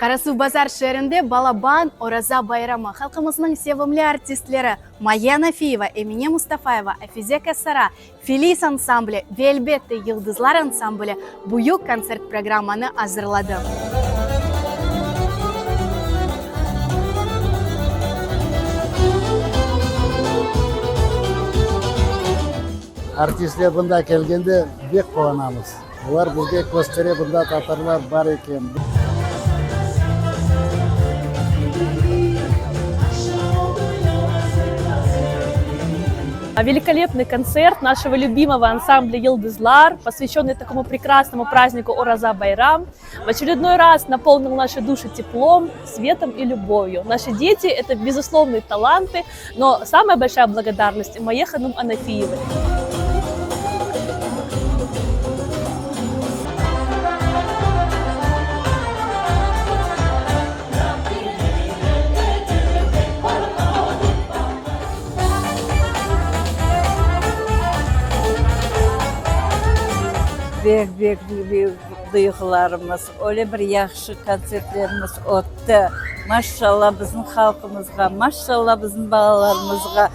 Qarasuvbazar şeerinde balaban Oraza bayramı halqımıznıñ sevimli artistleri Maya Nafiyeva, Emine Mustafayeva, Afize Kasara, Filiz ansambli ve, elbette, Yıldızlar ansambli büyük kontsert programmanı azırladı. Artistler mında kelgende bek quvanamız. Olar bizge köstere, mında tatarlar bar eken. Великолепный концерт нашего любимого ансамбля Йылдызлар, посвященный такому прекрасному празднику Ораза Байрам, в очередной раз наполнил наши души теплом, светом и любовью. Наши дети – это безусловные таланты, но самая большая благодарность Мае Ханум Анафиевой. Bek bek büyük duyğularımız, öyle bir yahşı kontsertlerimiz ötti. Maşşalla bizim halqımızğa, maşşalla bizim balalarımızğa.